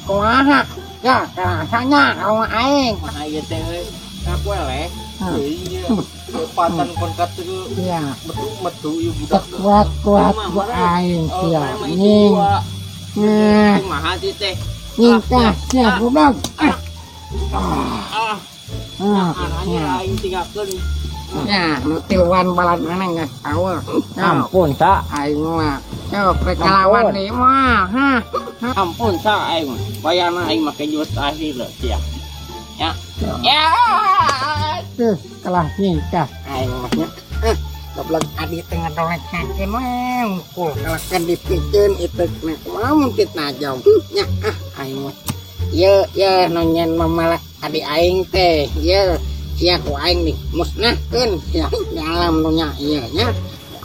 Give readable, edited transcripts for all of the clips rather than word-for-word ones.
Kumaha? Ya, rasanya kalau aing. Mah ieu teh euy. Aku eleh. Iya. Patan konkat teu Iya. metu-metu ieu budak. Kuat-kuat ku aing sia. Nying. Nah, Kumaha sih teh? nyingkah sia goblok. Ah. Ah, Ah. anjir aing tinggalkeun. Ya, nu tiluan balad mana geus tahu. Ampun, sa. Aing mah. Sok rek ngalawan deui mah. Hah. Ampun sa aing. Bayarna aing make jurus akhir lho sia. Ya. Ya. Tuh, kalah nyingkah aing mah nya. Ah, goblok adi teh ngadolekakeun we unggul kalahkan dipikeun itu na kumaha mun najong. Nya ah aing mah. Ye ye nu nyen mamalak adi aing teh. Ye sia ku aing nih musnahkeun sia di alam dunya ieu nya.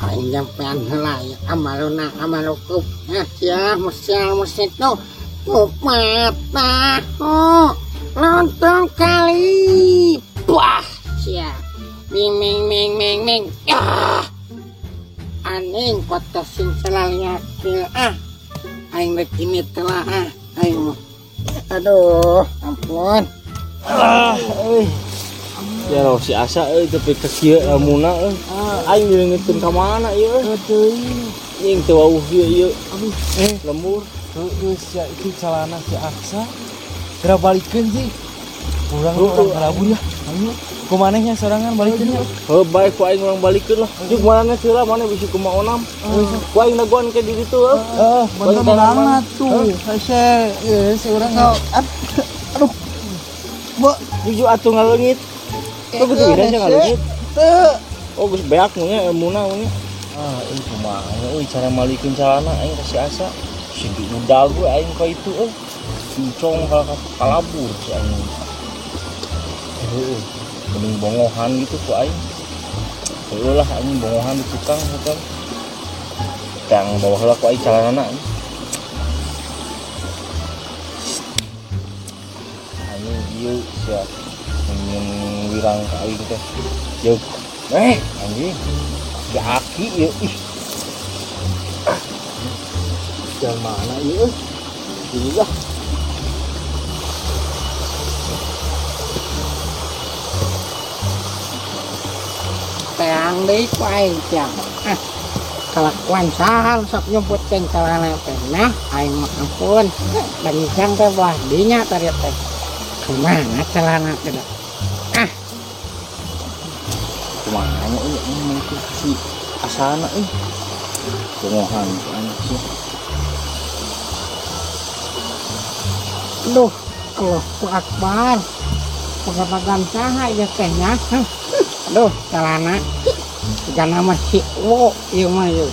Aing jampean heula ieu amaluna amalukum. Nya sia musial musitu kupatah lontong kali. Wah sia. Ming ming ming ming ming. Ah. Aning kota sing selalia ah. Aing rek ini telah ah. Aing mah. Aduh, ampun. Ah, euy. Ya roh si Asa euy tepi ka kieu lamuna euy. Aing dileungiteun ka mana ieu euy? Teuing. Nying teu wauh ieu ieu. Aduh, Lembur. Heueuh sia itu calana si Aksa. Geura balikeun sih. Urang urang kalabur ya. Ayo. Kumanehnya sorangan balikeun ya. Heuh bae ku aing urang balikeun lah. Jeung manana heula mana bisi kumaha onam. Ku aing dagoan ke di ditu heuh. Heeh, Balik bener tangan. banget tuh. Hese, si urang aduh. Bu, Jujur atuh ngaleungit. Tuh geus geus ngaleungit. Teu. Oh geus beak mun nya ilmuna mun nya. Ah, euy kumaha euy cara malikeun calana aing ka si Asa. Sing diudag we aing ka itu euy. Cincong kalabur si aing. Heueuh, mending bongohan gitu ku aing. Heueuh lah anjing bongohan di tukang tukang. Yang bawah heula ku aing calanana anjing. Anjing ieu sia ingin wirang ka aing teh. Yeuk. Anjing. Aki ieu ih. Jalan mana ieu euy? Ini lah. Teang deui ku aing sia. Ah, kalakuan saha sok nyebutkeun calana teh. Nah, aing mah ampun. Damikian teh belah dinya tadi teh. Kumaha calana teh da? Ah. Kumaha nya euy aing mah si Asana euy. Bongohan ku aing sih. Aduh, Allahu Akbar. Pagapagan saha ieu teh nya? Aduh, calana. Jigana mah si Wo ieu mah ieu.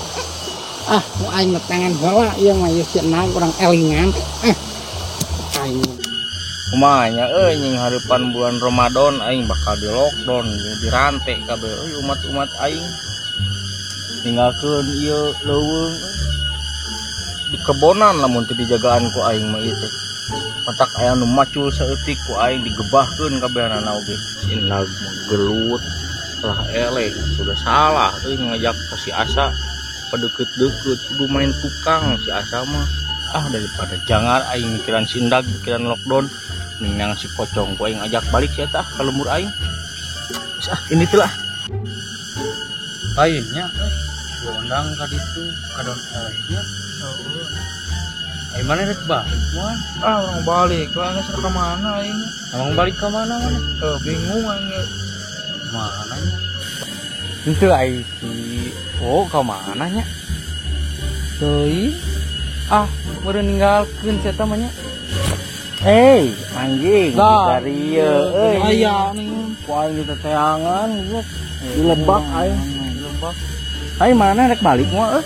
Ah, mu aing mah tangan heula ieu mah ieu si Nag urang elingan. Aing. Kumaha nya euy nying hareupan bulan Ramadan aing bakal di lockdown, dirante kabeh euy umat-umat aing. Tinggalkeun ieu leuweung di kebonan lamun teu dijagaan ku aing mah ieu teh. Matak aya nu macul saeutik ku aing digebahkeun kabehanana oge. Si Nag mah gelut lah eleh sudah salah euy ngajak ka si Asa padeukeut-deukeut kudu main tukang si Asa mah. Ah daripada jangan aing mikiran si Ndag mikiran lockdown mending si pocong ku aing ajak balik si eta ka lembur aing. Geus ah ini teh lah. Lainnya euy gondang ka ditu ka don elehnya. Heueuh. Ai mana rek balik moal? Ah, urang balik lah geus ka mana aing? Emang balik ka mana mana? Heuh, bingung aing ge. Mana nya? Henteu ai si Oh, ka mana nya? Teuing. Ah, baru ninggalkeun si eta mah nya. Anjing, Lah, dari ieu euy. Aya nih. Ku aing diteteangan goblok. Di lebak aing. Di lebak. Ai mana rek balik moal euy?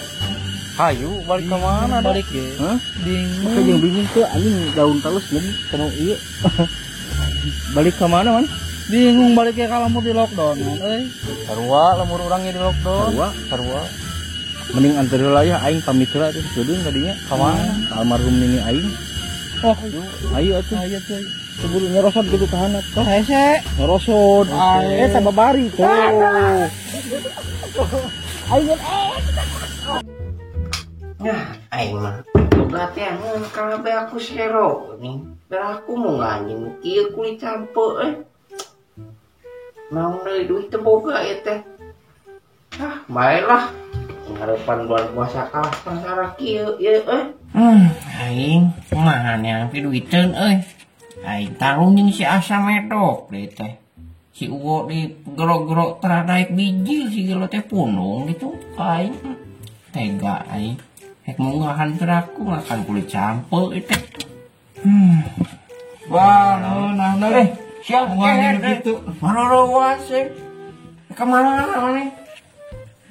Hayu balik ke mana dah? Balik ge. Hah? Bingung. Oke, jeung bingung tuh anjing daun talus jadi kena ieu. Balik ke mana, Man? Bingung balik ke kalau mau di lockdown, euy. Sarua lemur urang ge di lockdown. Sarua, sarua. Mending antar heula ya aing pamit heula tuh geudeung tadinya. Ka mana? Ka almarhum nini aing. Oh, ayo atuh. Ayo tuh. Sebelum nyerosot gitu ka handap. Tuh hese. Nyerosot. Ayo. Sababari tuh. Aing Nah, aing mah Boga teh ngeun kalabe aku sero nih. Biar aku mau anjing kieu kulit campe eh. Naon deui duit teu boga ieu teh. Ah, bae lah. Ngarepan bulan puasa kalah sangsara kieu ieu euy. Aing kumaha neang piduiteun euy. Aing tarung jeung si Asa medok deui teh. Si Uwo di gero-gero teradaik biji si gelo teh punung gitu aing. Tega aing. Rek munggahan teraku makan kulit campe ieu teh. Wah, nah nah. Siap gitu. Marorowas eh. Ka mana maneh?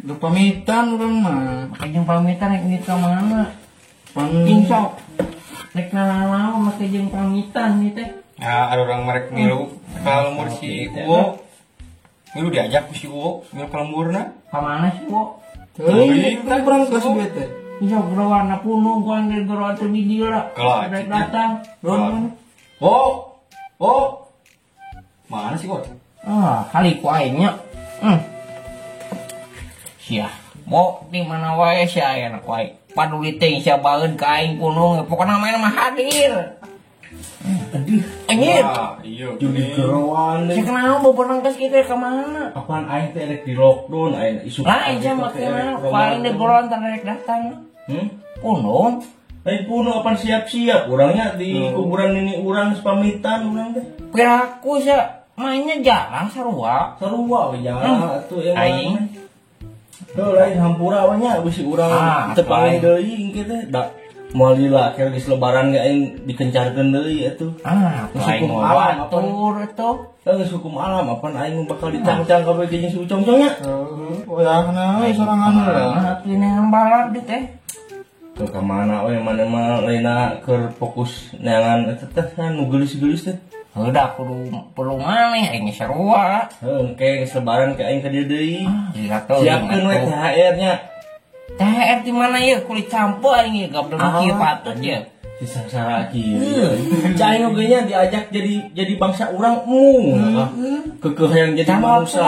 Lu pamitan urang mah. Make jeung pamitan rek ka mana? Ping sok. Rek nanaon make jeung pamitan ieu teh. Nah, ada orang merek ngilu ka lembur si Uwo. Ngilu diajak ku si Uwo, ngilu ka lemburna. Ka mana si Uwo? Teuing, tah urang geus duit teh. Iya, warna punung ku anjir gero atuh biji lah. Rek datang. Oh. Oh. Mana sih kok? Ah, kali ku aing nya. Sia, mau di mana wae sia aya ku aing. Paduli teh sia baeun ka aing punung, pokona main mah hadir. Aduh, anjir. Iya, judi geroan. Sia kenapa bebenang geus kitu ka mana? Apaan aing teh rek di lockdown aing isuk. Lain sia mah paling di geroan teh rek datang. Punung. Lain punung apaan siap-siap urangnya di kuburan ini urang pamitan urang teh. Piraku sia mainnya jarang sarua. Sarua we jarang atuh emang. Aing. Heuh lain hampura we nya bisi urang teu panggih deui engke teh da moal lila keur geus lebaran ge aing dikencarkeun deui atuh. Ah, aing alam atur atuh. Geus hukum alam apaan aing bakal dicangcang kabeh jeung si Ucong-cong nya. Heeh, wayahna we sorangan lah. Atuh neang balap di teh. Tuh ka mana we mana mah lainna keur fokus neangan eta teh nu geulis-geulis teh. Heuh da kudu perlu maneh aing sarua. Heuh engke geus lebaran ke aing ka dieu deui. Siapkeun we THR nya. THR di mana ieu kulit campo aing ieu gablek kieu patut ieu. Si sangsara kieu. Cai oge nya diajak jadi bangsa urang mung. Keukeuh hayang jadi manusia.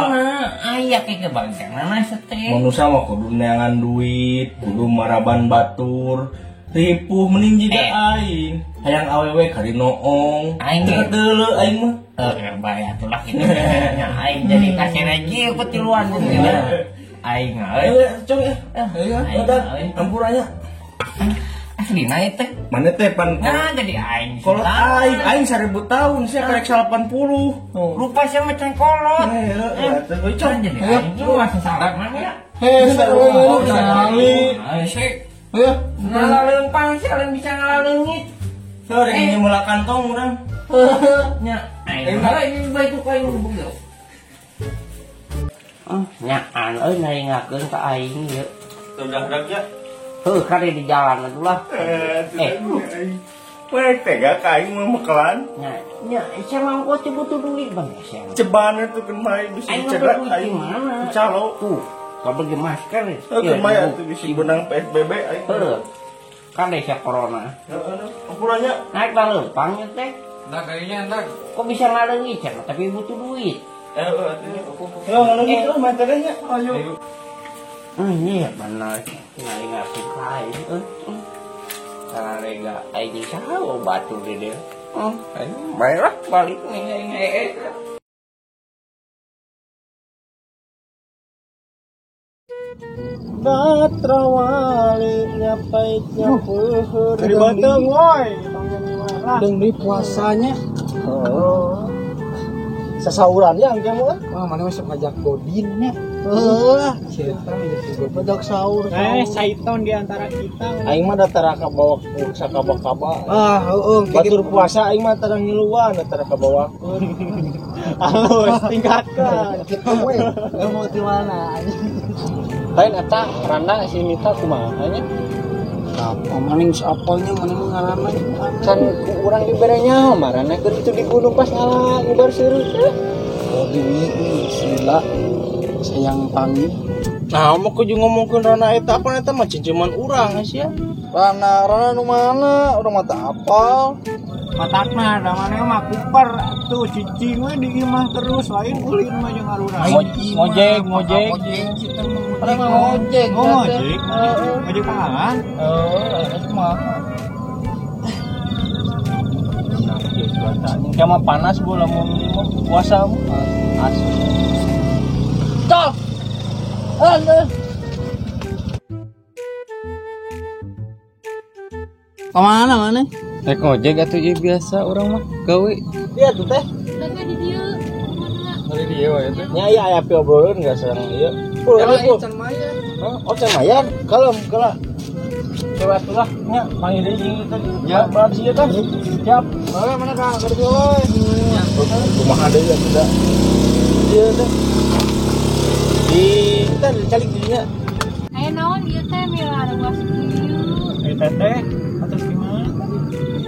Aya ke bangsana teh. Manusia mah kudu neangan duit, kudu maraban batur. Ripuh mending jiga aing. Hayang awewe kari noong. Aing teu deuleu aing mah. Heuh bae atuh lah kitu nya aing jadi kasena jieu kutiluan gitu. Aing euy. Cong ya. Heuh, ampuranya. Aslina ieu teh. Mana teh pan? Nah, jadi aing. Kolot aing, aing 1000 tahun, sia karek 80. Rupa sia mah can kolot. Heuh, atuh cong. Jadi aing mah sasaran mana ya? Heh, sarua sekali. Heuh, ngalaleumpang sia lain bisa ngalaleungit. Heuh, rek nyemula kantong urang. Heuh, nya. Aing aing bae ku kayu beugeu. Nyaan euy ngaringakeun ka aing ieu. Udah dak ya. Heuh, kade di jalan atuh lah. Weh, tega ka aing mah mekelan. Nya, nya sia mah kok butuh duit bang sia. Ceban atuh keun bae bisi dicegat aing. Calo. Tuh, kabeh masker. Heuh, keun bae atuh bisi benang PSBB aing. Heuh. Kade sia corona. Heeh, ampuranya. Naik baleumpang ieu teh. Nah, kayaknya entar. Kok bisa ngaleungit cenah tapi butuh duit. Heuh, ngaleungit lah mah teh nya. Ayo. Iya benar. Ngaringakeun ka aing euy. Sararega aing jeung saha batur di dieu. Aing bae lah balik nih aing ee. Batrawali nyapaitnya peuheur. Dari Bandung woi. Deung di puasanya. Heeh. Sasaurannya engke mah. Wah, mana masuk ngajak Godin nya. Heuh, ngajak sahur. Saiton di antara kita. Aing mah datara ka bawa sakaba-kaba. Ah, heueuh, batur puasa aing mah tara ngiluan, datara ka bawakeun. Halus, tingkatkan. Kitu we. Mau di mana? Lain eta randa si Nita kumaha nya? Apa maning apalnya maning ngalaman can ku urang dibere nyaho marana keur itu di gunung pas ngala ngubar seureuh teh. Oh di sila sayang pangi. Nah, mau kudu ngomongkeun rana eta apa eta mah cinceman urang sia. Rana rana nu mana? Urang mah teu apal. Matakna da maneh mah kuper atuh cicing we di imah terus lain ulin mah jeung arurang. Ngojek, ngojek. Orang mah ngojek. Oh, ngojek. Ngojek pangalan. Heeh, mah. Cuaca anjing mah panas bu lamun puasa mah. Asli. Stop. Aduh. Kemana mana? Naik ojek atuh ieu biasa urang mah gawe. Iya tuh teh. Teh di dieu. Mana? Di dieu wae teh. Nya ieu aya piobroleun geus sareng ieu. Oh, can mayar. Oh, can mayar. Kalem kala. Coba atuh lah nya panggil deui jeung teh. Ya, balap sieun teh. Siap. Bae mana ka keur euy. Kumaha deui atuh da. Ieu teh. Di kita dicalik dinya. Aya naon ieu teh milah ruas ieu. Teteh atas gimana?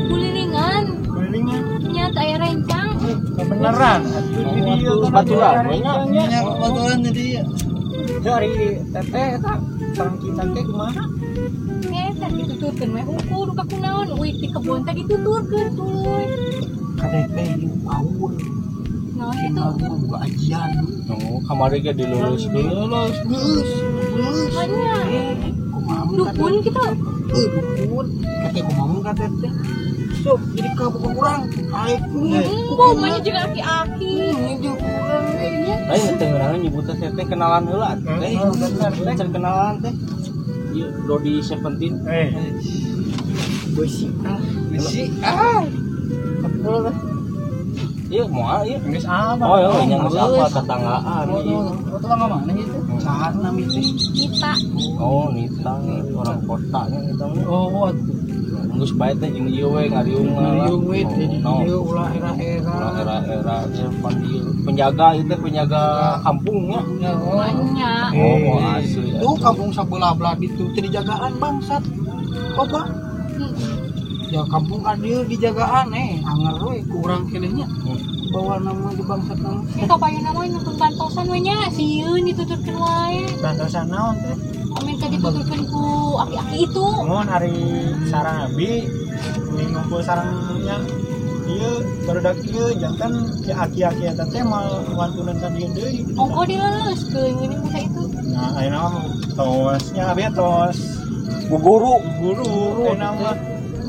Kulilingan. Kulilingan. Nya teu aya rencang. Kebenaran. Atuh baturan we nya. Nya baturan di dieu. Dari teteh eta sareng kita teh kumaha? Teh dituturkeun we hungkul duka kunaon euy ti kebon teh dituturkeun tuluy. Kadek teh ieu awur. Naon kitu? Buka ajian. Oh, kamari ge dilulus-lulus. Geus, geus. Nya. Dukun kitu. Dukun. Kate kumaha kate teh. Sok jadi kabuka urang. Aek. Kumaha jeung aki-aki. Jeung urang nya. Lain teh ngeurangan nyebut teh teh kenalan heula teh. Teh can kenalan teh. Ieu Dodi 17. Beusi ah. Beusi ah. Betul teh. Ieu moal ieu. Geus apa? Oh, iya geus apa tetanggaan ieu. Oh, tetangga mana ieu teh? Saha nami teh? Nita. Oh, Nita orang kota nya Nita. Oh, atuh. Geus bae teh jeung ieu we ngariung lah. Ngariung we teh di dieu ulah era-era. Ulah era-era teh pan ieu penjaga ieu teh penjaga kampungnya. Nya. Oh, asli. Tuh kampung sabelah-belah ditu teh dijagaan bangsat. Coba. Ya kampung adil dijagaan anger we kurang keneh nya. Bawa nama di bangsat nama. Ini kapayuna mah nyumpun bantosan we nya sieun dituturkeun wae. Bantosan naon teh? Amin teh dituturkeun ku aki-aki itu. Mun ari sarang abi ngumpul sarangnya ieu barudak ieu jantan si aki-aki eta teh moal wantunan ka dieu deui. Ongko dileuleuskeun geuning masa itu. Nah, ayeuna mah tos nya abi tos Bu guru, guru ayeuna mah.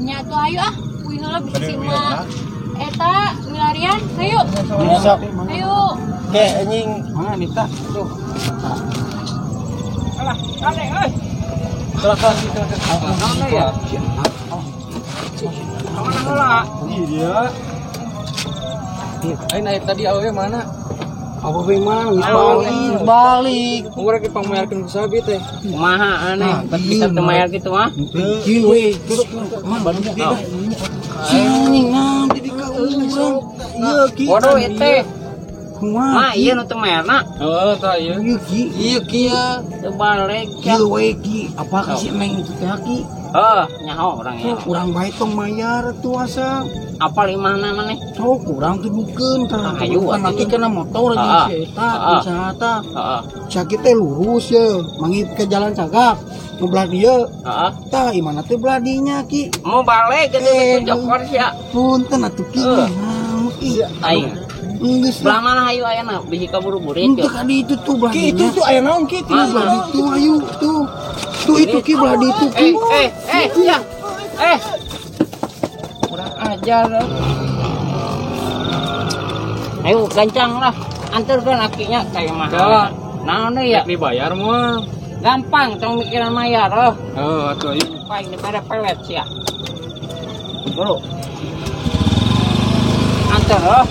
Nya tuh ayo ah, uih heula bisi mah. Eta milarian, ayo. Bisa. Ayo. Ke anjing. Mana Nita? Tuh. Alah, kale euy. Silakan silakan. Naon ya? Kamana heula? Iya. Ayo naik tadi awewe mana? Awewe mana? Geus balik. Balik. Urang ge pangmayarkeun ku sabi teh. Kumaha aneh, bet bisa teu mayar kitu mah. Kieu we. Mah anjing nah jadi ka urang. Ieu ki. Waduh ieu teh. Kumaha? Mah ieu nu teu mayarna. Heeh, tah ieu. Ieu ki. Ieu ki. Teu balik. Kieu we ki. Apa ka si Neng itu teh ki? Heuh, nyaho urang ieu. Urang bae tong mayar atuh asa. Apa limahna maneh? Sok urang tudukeun tah. Ayo laki kana motor jeung si eta, saha tah. Heeh. Sakit teh lurus ye, manggih ke jalan cagak. Nu belah dieu. Heeh. Tah imana teh belah dinya ki. Mau balik geus jokor sia. Punten atuh ki. Ki. Aing. Geus belah mana hayu ayeuna bisi kaburu-burit. Henteu ka ditu tuh belah Ki itu tuh aya naon ki? Belah ditu hayu tuh. Tuh itu ki belah ditu ki. Ya. Kurang ajar. Ayo gancang lah. Anterkeun akinya ka imah. Naon deui ya? Dibayar moal. Gampang tong mikiran mayar oh. Heuh atuh ayo. Paling daripada pelet sia. Bro. Anter oh.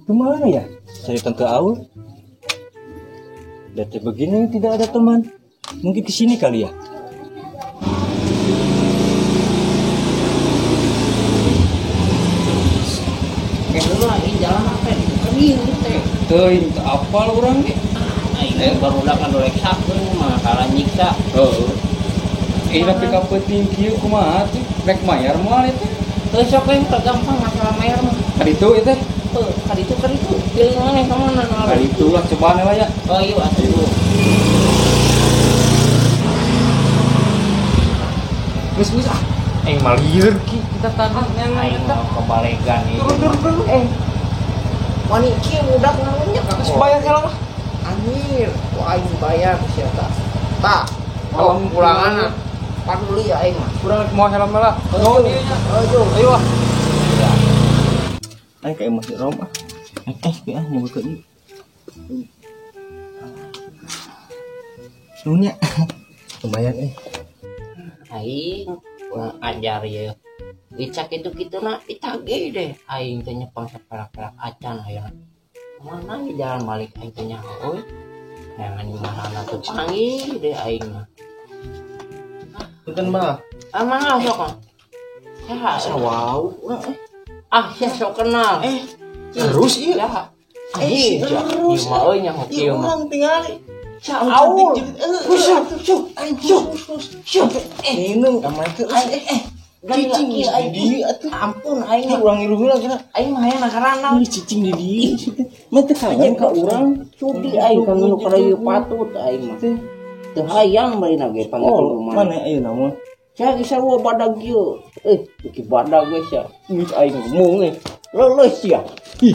Kemana ya? Cari tante Aul. Dati begini tidak ada teman. Mungkin kesini kali ya. Jalan apa ini? Teuing teu apal urang ge. Aing barudak ngandolek sakeun mah kalah nyiksa. Heeh. Tapi ka peuting kieu kumaha teh? Rek mayar moal ieu teh? Teu sok we teu gampang masalah mayar mah. Ka ditu ieu teh? Heuh, ka ditu pilih maneh ka mana? Ka ditu lah cobaan lah ya. Oh iya atuh. Geus geus ah. Aing mah lieur ki kita tadi neangan eta kebalegan ieu. Turun. Wani kieu budak naonnya ka geus bayar heula lah. Anjir, ku aing bayar ku sia tah. Tah, oh, pulanganna. Paduli aing mah. Urang mau helm lah. Oh, ieu nya. Ayo. Ayo ah. Aing ka imah si Rom ah. Ah nyoba ieu. Nunya. Lumayan eh. Aing kurang ajar ye. Icak itu kitu na ditagih deh. Aing teh nyepang sapalak-palak acan ayeuna. Mana di jalan balik aing teh nyaho euy. Neangan marana teu panggih deh aing mah. Punten mah. Ah mangga sok. Saha? Asa wau urang eh. Ah sia sok kenal. Terus ieu. Ya. Anjing, terus. Ieu mah euy nyaho Ieu kieu mah. urang tingali. Aul. Minum ka mah teu. Cicing di dieu atuh. Ampun aing Ieu mah. urang ngilu heula kira. Aing mah hayang karana. Ini cicing di dieu. Mah teu kangen ka urang. Sudi aing ka nu kada ieu patut aing mah. Teu hayang barina ge panggil Oh, rumah. mana ayeuna mah? Sia geus sarua badag ieu. Beuki badag geus sia. Geus aing ngomong eh. Leuleus sia. Ih.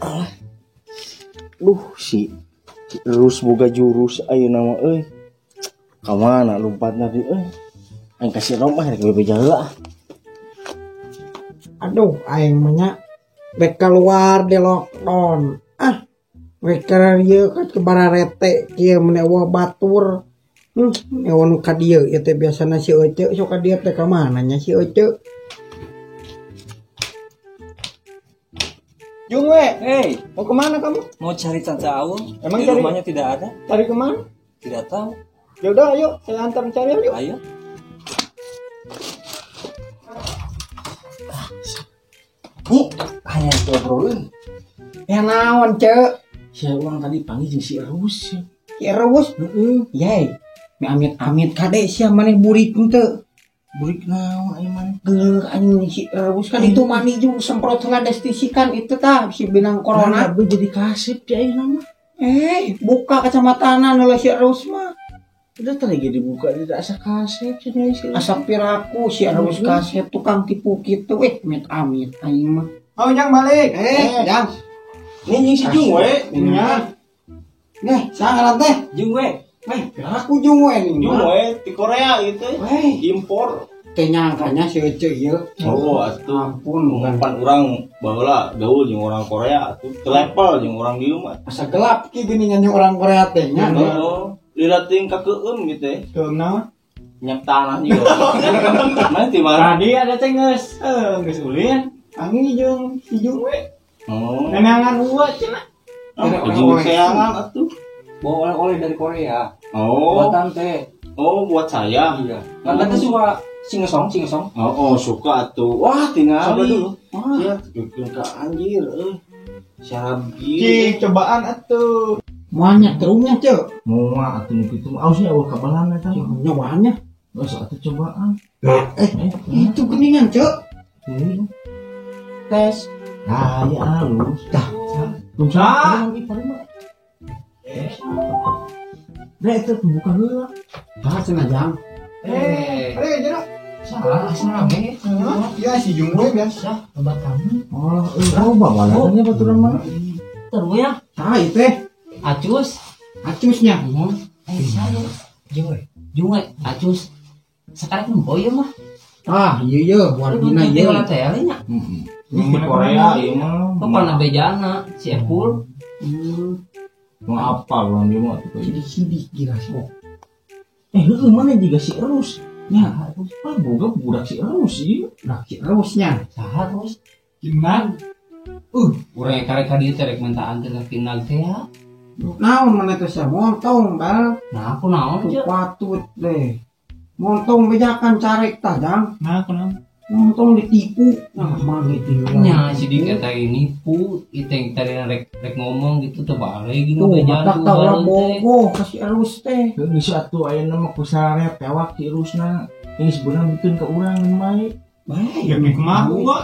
Alah. Duh, si Rus boga jurus ayeuna mah euy. Ka mana lompatna di euy? Aing kasih Rom ah rek bebeja heula. Aduh, aing mah nya rek keluar di lockdown. Ah, rek ka ieu ka bararete kieu mun eueuh batur. Eueuh nu ka dieu ieu teh biasana si Ece sok ka dieu teh ka mana nya si Ece? Jung we, Hei, mau kemana kamu? mau cari Tante Aul? Emang di cari- rumahnya tidak ada? Cari kemana? Tidak tahu. Ya udah, ayo saya antar cari yuk. Ayo. Nih, hanya itu obrolin. Ya naon, Cek? Si urang tadi panggil jeung si Erus. Si Erus? Heeh. Yey, mi amit-amit kade sia maneh burik henteu. Burik naon aing mah? Geuleuh anjing si Erus kan itu mani jeung semprot heula destisikan itu tah si binang corona. Corona jadi kasip di ayeuna mah. Buka kacamatana heula si Erus mah. Udah tadi ge dibuka tidak asa kasep cenah si Erus. Asa piraku si Erus kasep tukang tipu kitu amit-amit aing mah. Oh, Jang balik. Jang. Nih jeung si Jung we. Nya. Nih, saha ngaran teh? Jung we. Piraku Jung we nih. Jung we di Korea gitu. Weh, Impor. teh nyangkanya si Ece ieu. Oh, atuh. Ampun, bukan Pan urang baheula gaul jeung orang Korea atuh teu level jeung orang dieu mah. asa gelap ki gini nyanyi orang Korea teh nya. Oh, lila ting kakeum gitu ya. Keum naon? Nyak tanah juga. Mana di mana? Tadi ada teh geus, geus ulin. Angin jeung si Jung we. Oh. Nenangan uwa cenah. Jeung seangan atuh. Bawa oleh-oleh dari Korea. Oh. Buat tante. Oh, buat saya. Iya. Tante suka singesong, singesong. Oh, suka atuh. Wah, tingali. Coba dulu. Wah, ya, tukeun ka anjir euy. Syarab Cik, cobaan atuh. Moalnya terungnya, Cek. Moal atuh nu kitu mah ausnya eueuh kabalan eta. Nyobaannya. Geus atuh cobaan. Itu geningan, Cek. Tes. Nah, ya halus. Tah, Ah. Bre, itu buka heula. Ah, cenah Jang. Ada jenah. Salah, salah ge. Ya si Jung we biasa. Obat kamu. Oh, oh, bawalannya baturan mana? Terus ya. Tah ieu teh Acus. acusnya. Saya. Jung we. Jung we, acus. Sekarang nempo ieu mah. Ah, iya iya, wargina ieu. Tinggal teh nya. Ini di Korea ieu mah. Kok pana bejana si Epul. Mau apa orang dia mah tuh. Sidik-sidik gila sok. Heueuh mana juga si Erus. Nya, Ah, boga budak si Erus ieu. nah si Erusnya. Saha terus? Gimana? Urang karek ka dieu teh rek minta anter ka final teh ya. Naon mana teh sia montong bal. Nah, aku naon Tuh Cek? patut deh. Montong bejakan carek tah Jang. Nah, aku naon? Montong ditipu. Nah, mah gitu. Nya si Dik eta nipu, iteng tadi rek rek ngomong gitu teu balik Tuh, gitu matak tah ulah bogoh ka si Erus teh. Heuh geus atuh ayeuna mah ku sararea pewak si Erusna. Ini sebenarnya bikin ke urang bae. Bae, Ya kumaha uwa?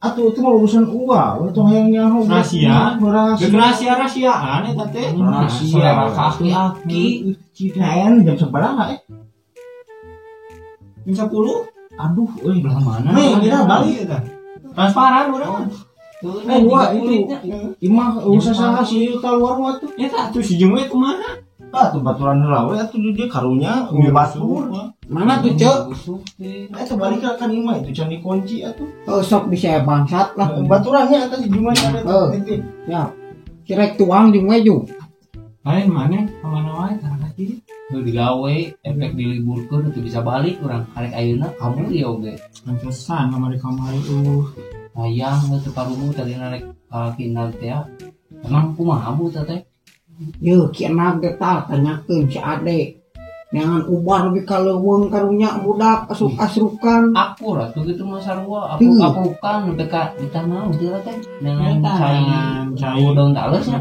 Atuh itu mah urusan uwa, we tong hayang nyaho. Rahasia. Rahasia. Geus rahasia-rahasiaan eta teh. Rahasia. Kaki-aki. Cina jam sabaraha eh? Jam 10. Aduh, euy. Belah mana? Nih, kita balik. eta. Transparan urang mah. Tuh, Eh, wah, itu. kulitnya. Imah urusan saha sih keluar mah tuh. Ya tak. Atuh si Jung we kumaha? Ah, baturan heula we atuh di dieu karunya batur. Mana tuh, Cek? Eta balik ka imah itu can dikunci atuh. Oh, sok bisa bangsat lah. Baturannya atas di mana ada. Ya. Kirek tuang jeung we ju. Lain maneh ka mana wae karena kieu. Nu digawe efek diliburkeun teu bisa balik urang karek ayeuna kamu ieu oge. Pantesan kamari kamari Hayang teu parumu tadi rek kalakina teh. Emang kumaha bu teh? Yeuh kieu teh tah tanyakeun si Ade. Neangan ubah lebih ka leuweung karunya budak asup-asukan. Akur atuh kitu mah sarua, akur-akuran nepi ka ditanaon teh teh. Neangan cai daun tales nya.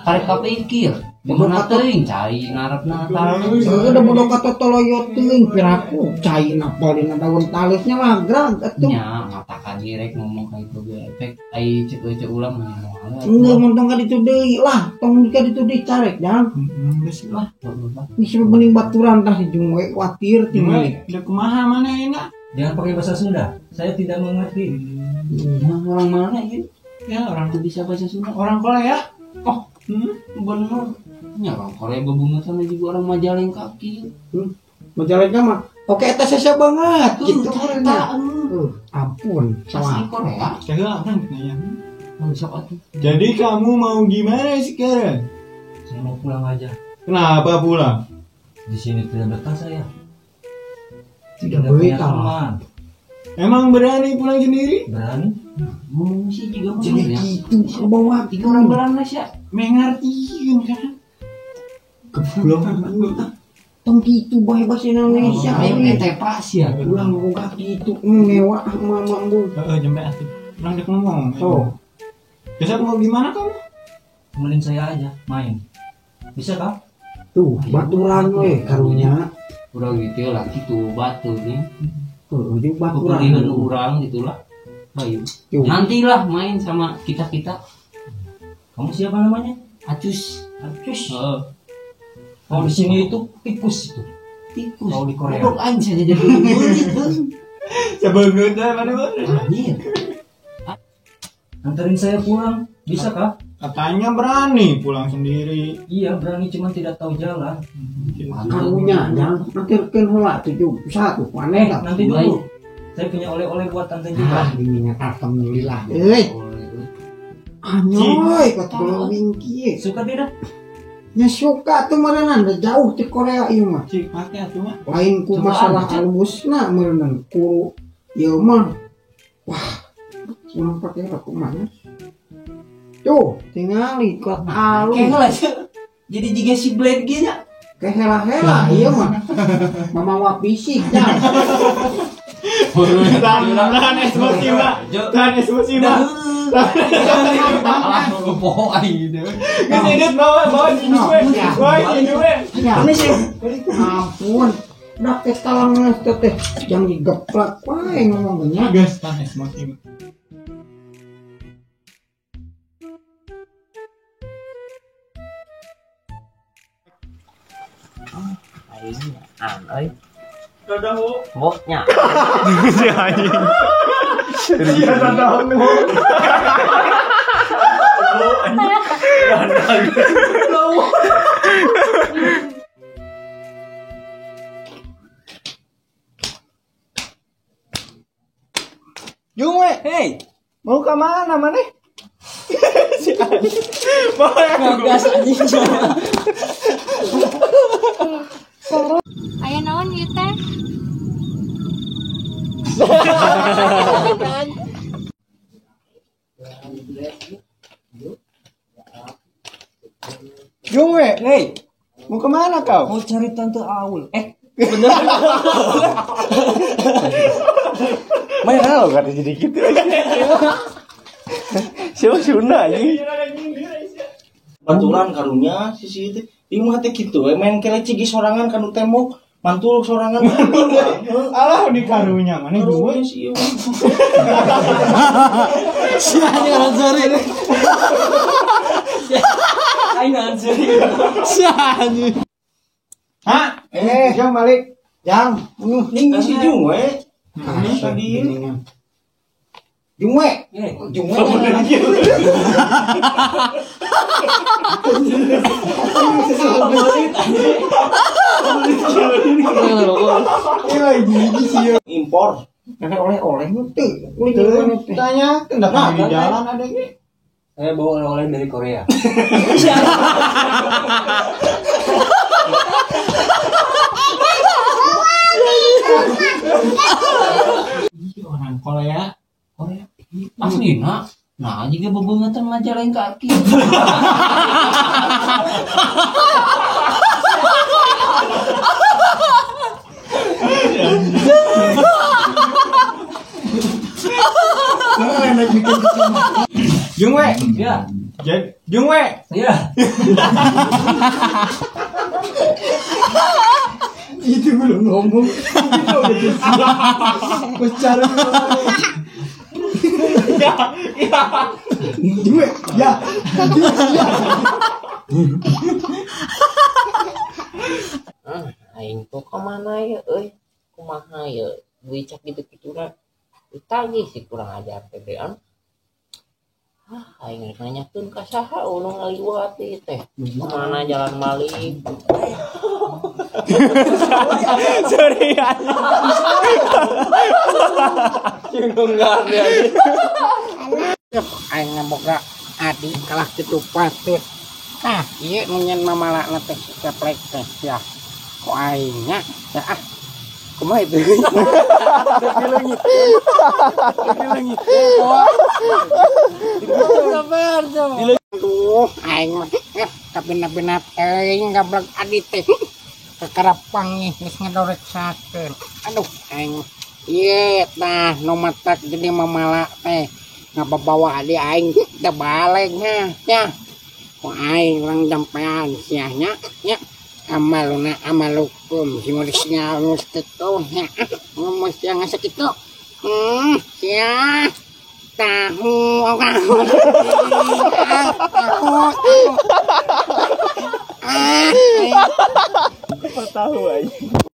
Karek kapikir, kumaha teuing cai ngarepna tales. Heueuh da bodoh katotoloyot teuing piraku cai napal dina daun talesnya lah grag atuh. Nya matakan direk ngomong ka itu ge efek ai ceuk-ceuk ulah mah moal. Enggak montong ka ditu deui lah, tong ka ditu deui carek jang. Geus lah. Geus mending baturan tah si Jung we kuatir tingali. Da kumaha maneh ayeuna? Jangan pakai bahasa Sunda. Saya tidak mengerti. Orang mana ieu? Ya orang teu bisa bahasa Sunda. Orang Korea. Oh, bener. Nya orang Korea bebungetan juga orang Majalengka kieu. Majalengka mah oke eta sese banget gitu eta. Ampun, salah Korea. Heula urang nanya. Oh, sok atuh. Jadi kamu mau gimana sekarang? Saya mau pulang aja. Kenapa pulang? Di sini tidak betah saya. Tidak punya teman. Emang berani pulang sendiri? Berani. Ngomong sih juga mau jadi ya. Gitu ke bawah tiga orang berani sih. Mengerti kan? Goblok. Tong gitu bae bahasa Indonesia. Aing teh pas ya. Pulang boga gitu mewah mama bu. Heeh, jembe atuh. Urang dek ngomong. Oh. Besok mau gimana kamu? Temenin saya aja main. Bisa kah? Tuh, baturan we karunya. Urang gitu lah gitu batu nih. Heeh, jeung baturan urang gitulah. Bayu. Nantilah main sama kita-kita. Kamu siapa namanya? Acus. Acus. Heeh. Kalau di sini itu tikus itu. Tikus. Kalau di Korea. Goblok aing saja jadi gitu. Sebegut mana mana. Anjir. Anterin saya pulang, bisa kah? Katanya berani pulang sendiri. Iya, berani cuman tidak tahu jalan. Karunya jangan nantirkeun heula 71 maneh lah. Nanti dulu. Saya punya oleh-oleh buat tante juga. Ah, dingin alhamdulillah. Euy. Anyoy, kok glowing kieu. Suka tidak? Nya suka tuh meureunnan jauh ti Korea ieu mah. Cik, pake atuh mah. Lain ku masalah alusna meureunnan ku ieu mah. Wah. Urang pake aku mana? Tuh, tingali kok alus. Kehela jadi jiga si Blade ge nya. Kehela-hela ieu mah. Mamawa fisik nya. Tahan emosi, Pak. Tahan emosi, Pak. Alah poho aing gitu. Geus edit bawa di duwe. Bawa di duwe. Ampun. Udah teh talang teh jangan digeplak wae ngomongnya. Geus tahan emosi. Aing an euy. Dadah ho. Boknya. Si anjing. Iya dadah ho. Jung we, hey, mau ke mana maneh? Si anjing. Mau ngegas anjing. Aya naon ieu teh? Jung we, hey, mau kemana kau? Mau cari tante Aul. Bener. Main halo kata jadi gitu aja. Siapa Sunda anjing? Baturan karunya sisi itu. Imah teh kitu we main keleci ge sorangan kanu tembok, mantul sorangan. Alah di karunya mana gue sih. Si anjing ansuri. Aing ansuri. Si anjing. Hah? Jang balik. Jang, ning si Jung we. Tadi. Jungwe. Jungwe. Impor. Karena oleh-oleh itu. Tanya, kenapa di jalan ada ini? Saya bawa oleh-oleh dari Korea. Orang Korea, Korea aslina. Nah, jika bebengetan majaleng kaki. Jungwe. Ya. Jungwe. Ya. Itu belum ngomong. Itu udah Ya, ya. Jungwe, ya. Ya. Aing tuh kemana ya euy? Kumaha ya? Wicak gitu-gitu lah. Ditagih sih kurang ajar TBN. Ah, aing rek nanyakeun ka saha ulun ngaliwat ieu teh. Kemana jalan balik? Sorry. Cingunggar dia. Aing ngaboga adi kalah kitu patut. Tah, ieu nu nyen mamalakna teh ceplek teh ya. Ku aing nya, ya ah. Kumaha itu? Dileungit. Dileungit. Sabar coba. Aduh, aing mah kapina-pina teuing gablek adi teh. Kakarap panggih geus ngadoreksakeun. Aduh, aing ieu tah nu matak jadi mamala teh. Ngababawa adi aing teh baleg nya. Ya. Ku aing lang jampean sia nya. Nya. Amaluna amalukum simulisnya kitu nya ngomong sia sakitu sia tahu tahu tahu aja.